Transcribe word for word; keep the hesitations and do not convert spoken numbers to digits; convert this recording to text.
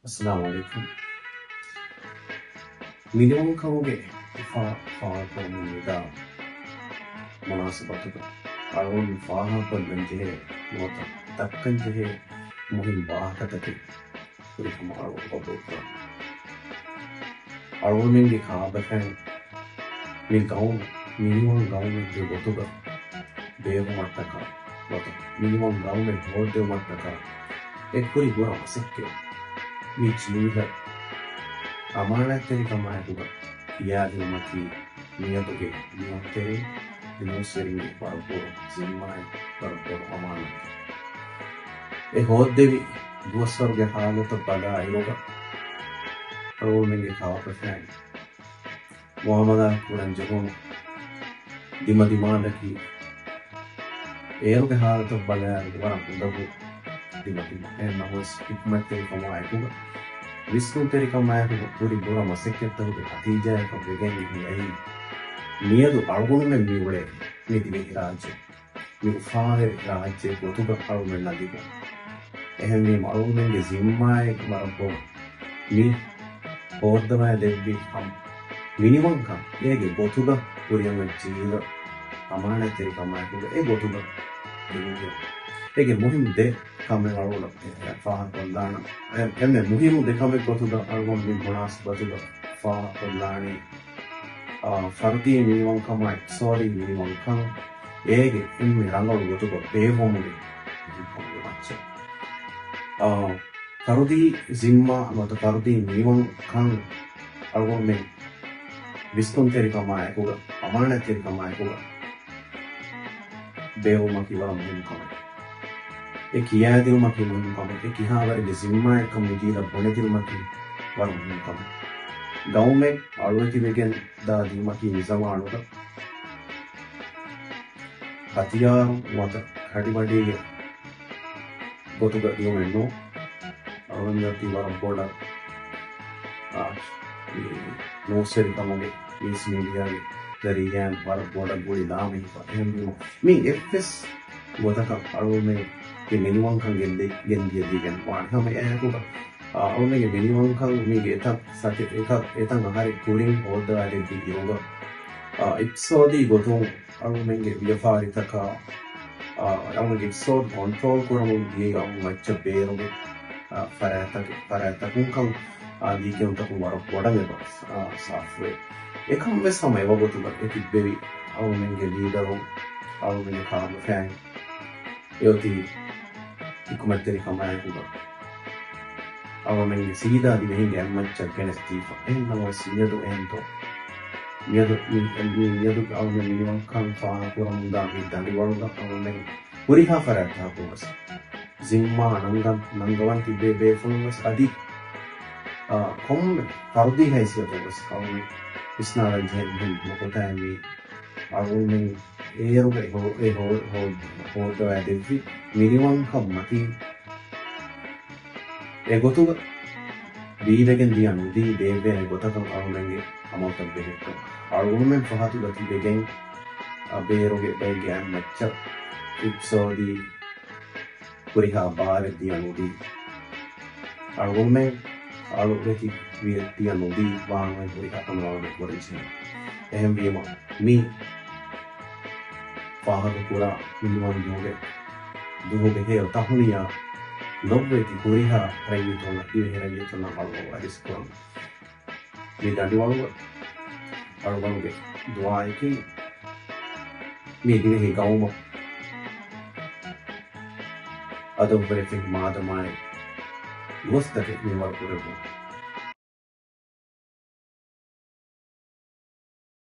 އައްސަލާމު ޢަލައިކުމް. މިނިވަންކަމުގެ އުފާ ފާހަގަކުރަމުން މިދާ މުނާސަބަތުގަ އަޅުގަނޑު ފާހަގަކޮށްލަން ޖެހޭ ނުވަތަ ދައްކަން ޖެހޭ މުހިންމު ވާހަކަތަކެއް ހުރިކަމަށް އަޅުގަނޑު ގަބޫލުކުރަން. އަޅުގަނޑުމެންގެ ކާބަފައިން މި ގައުމު، މިނިވަން ގައުމެއްގެ ގޮތުގަ ބޭއްވުމަށްޓަކާ ނުވަތަ މިނިވަން ގައުމެއް ހޯއްދެވުމަށްޓަކާ އެ ކުރި ބުރަ މަސައްކަތް މި ޖީލަށް އަމާނާތްތެރިކަމާއެކުގަ ކިޔާދިނުމަކީ މިއަދުގެ ނިޔަމްތެރިން ނޫސްވެރިންގެ ވަރަށް ބޮޑު ޒިންމާއެއް، ވަރަށް ބޮޑު އަމާނާތެއް. އެ ހޯއްދެވި ދުވަސްވަރުގެ ހާލަތަށް ބަލާ އިރުގަ އަޅުގަނޑުމެންގެ ކާބަފައިން މުއާމަލާތް ކުރަން ޖެހުނު ދިމަދިމާލަކީ އޭރުގެ ހާލަތަށް ބަލާއިރު ވަރަށް އުނދަގޫ ދިމަދިމާ. އެހެން ނަމަވެސް، ޙިކުމަތްތެރިކަމާ އެކުގަ، ވިސްނުންތެރިކަމާއެކުގަ ކުރި ބުރަ މަސައްކަތްތަކުގެ ނަތީޖާއަކަށް ވެގެން މި އައީ. މިއަދު އަޅުގަނޑުމެން މި އުޅޭ މި ދިވެހިރާއްޖެ، މި އުފާވެރި ރާއްޖެ ގޮތުގަ އަޅުގަނޑުމެން ލަނގިގެން. އެހެންވީމަ އަޅުގަނޑުމެންގެ ޒިންމާއެއް ވަރަށް ބޮޑު މި ހޯއްދަވާ ދެއްވި ހަމަ މިނިވަންކަން އޭގެ ގޮތުގަ ކުރިއަށް ޖީލަށް އަމާނާތްތެރިކަމާއެކުގަ އެ ގޮތުގަ ގެންދިޔުން. އޭގެ މުހިންމު ދެ ކަމެއް އަޅުގަނޑު ފާހަގަކޮށްލާނަން. އެ، އެންމެ މުހިންމު ދެ ކަމެއް ގޮތުގަ އަޅުގަނޑު މި މުނާސަބަތުގަ ފާހަގަކޮށްލާނީ، އާ، ފަރުދީ މިނިވަންކަމާ އިޤްތިޞާދީ މިނިވަންކަން އޭގެ އެންމެ ރަނގަޅު ގޮތުގަ ބޭއްވުމުގެ މައްޗަށް. އާ، ފަރުދީ ޒިންމާ ނުވަތަ ފަރުދީ މިނިވަންކަން އަޅުގަނޑުމެން ވިސްނުންތެރިކަމާއެކުގަ، އަމާނާތްތެރިކަމާއެކުގަ ބޭއްވުމަކީ ވަރަށް މުހިންމު ކަމެއް. އެ ކިޔާދިނުމަކީ މުހިންމު ކަމެއް. އެ ކިހާވަރެއްގެ ޒިންމާއެއްކަން މި ޖީލަށް ބުނެދިނުމަކީ ވަރަށް މުހިންމު ކަމެއް. ގައުމެއް އަޅުވެތިވެގެން ދާ ދިނުމަކީ މި ޒަމާނުގަ ހަތިޔާރު ނުވަތަ ކަޑިވަޑީގެ ގޮތުގަ ދިއުމެއް ނޫން. އަޅުގަނޑު އޮތީ ވަރަށް ބޮޑަށް، އާ، މި ނޫސްވެރިކަމުގެ، މީސް މީޑިއާގެ ޒަރީއާއިން ވަރަށް ބޮޑަށް ގުޅި ލާމެހިފަ. އެހެންވީމަ، މި އެއްވެސް ގޮތަކަށް އަޅުގަނޑުމެންގެ މިނިވަންކަން ގެންދި-، ގެންދިޔަ ދީގެން ވާނެ. ހަމަ އެއާއެކުގަ، އާ، އަޅުގަނޑުމެންގެ މިނިވަންކަން މީގެ އެތައް ސަތޭކަ، އެތައް އަހަރެއް ކުރިން ހޯއްދަވާދެއްވި އިރުގަ، އާ، އިޤްތިޞާދީ ގޮތުން އަޅުގަނޑުމެންގެ ވިޔަފާރިތަކާ، އާ، އަޅުގަނޑުގެ އިޤްތިޞާދު ކޮންޓްރޯލް ކުރަމުން ދިޔައީ އަޅުގަނޑު މައްޗަށް ބޭރުގެ، އާ، ފަރާތްތަކެއް، ފަރާތްތަކުންކަން، އާ، ލީކެއުންތަކުން ވަރަށް ބޮޑަށް އެބަ، އާ، ސާފުވޭ. އެކަންވެސް ހަމަ އެވަގުތުގަ އެ ތިއްބެވި އަޅުގަނޑުމެންގެ ލީޑަރުން، އަޅުގަނޑުމެންގެ ކާބަފައިން، އެއޮތީ ޙިކުމަތްތެރިކަމާއެކުގަ އަޅުގަނޑުމެންގެ ސީދާ ދިވެހިންގެ އަތްމައްޗަށް ގެނެސްދީފަ. އެހެން ނަމަވެސް މިއަދު އެހެންތޯ؟ މިއަދު މި، މި، މިއަދު އަޅުގަނޑު މިނިވަންކަން ފާހަގަކުރަމުންދާ މި ދަނޑިވަޅުގަ އަޅުގަނޑުމެން ހުރިހާ ފަރާތްތަކުން ވެސް ޒިންމާ ނަންގަ-، ނަންގަވަން ތިއްބޭ ބޭފުޅުން ވެސް އަދި، އާ، ކޮންމެ ފަރުދީ ހައިސިއްޔަތުން ވެސް އަޅުގަނޑު ވިސްނާލަން ޖެހޭ މުހިންމު ނުކުތާއެއް މީ. އަޅުގަނޑުމެން އޭރުގަ އެ ހޯ-، އެ ހޯ-، ހޯ-، ހޯއްދަވާ ދެއްވި މިނިވަންކަން މަތީ އެގޮތުގަ ބީވެގެން ދިޔަ ނުދީ ބޭއްވޭނެ ގޮތަކަށް އަޅުގަނޑުމެންގެ އަމަލުތައް ބެހެއްޓުން. އަޅުގަނޑުމެން ފަހަތުގަ ތިބެގެން އަ، ބޭރުގެ ބައެއްގެ އަތްމައްޗަށް އިޤްތިޞާދީ ހުރިހާ ބާރެއް ދިޔަ ނުދީ، އަޅުގަނޑުމެން އަޅުވެތި ވިޔަ ދިޔަ ނުދީ ވާނުވެ ހުރިހާ ކަމެއް އަޅުގަނޑު ކުރަންޖެހޭ. އެހެންވީމަ، މި ފާހަގަކުރާ މިނިވަން ދުވަހުގެ، ދުވަހުގެ ހެޔޮ ތަހުނިޔާ ލޮބުވެތި ހުރިހާ ރައްޔިތުންނަށް، ދިވެހި ރައްޔިތުންނަށް އަޅުގަނޑު އަރިސް ކުރަމުން. މި ދަނޑިވަޅުގަ އަޅުގަނޑުގެ ދުޢާއަކީ، މި ދިވެހި ގައުމަށް އަދަބުވެރިފަހި މާދަމާއި ގޮސްތަކެއް މިންވަރު ކުރެއްވުން.